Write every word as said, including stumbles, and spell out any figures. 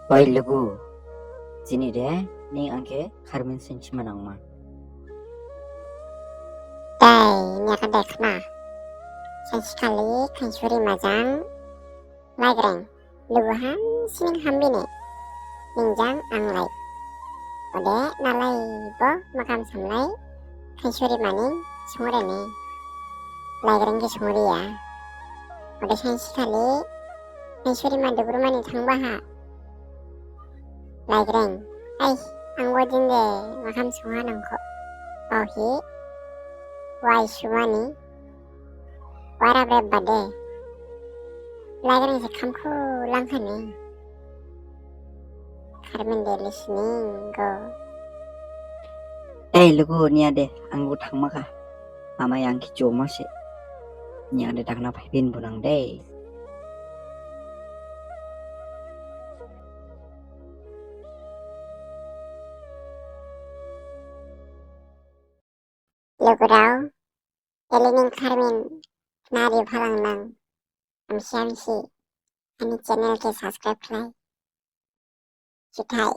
Oi lugu, jini de ning ang khe kharmin sainthi ma nangma. Dai, niya kha de khna. Sainsi khali Khainsurima jang Laigreng lugu hamsining hambine. Ning jang ang lai. Ode nalai bo makham samlai Khainsurima ning sungre ne. Laigreng khe sungriya. Ode sainsi khali Khainsurima dugrumani thangba ha. Laigreng, ai, ang bo din de makham sungha nangkho. Baohi, wai sumani, wara bre bade. Laigreng se khamkhu langkhane. Kharmin de listening go. Ei lugu, niya de, ang bo thangma kha. Mama yang khe joma se. Niya de dakna phaiphin bo nang de. Lugurao, elei ning kharmin nari phalang nang. Hamsi hamsi, ani channel khe subscribe khlai. Juthai.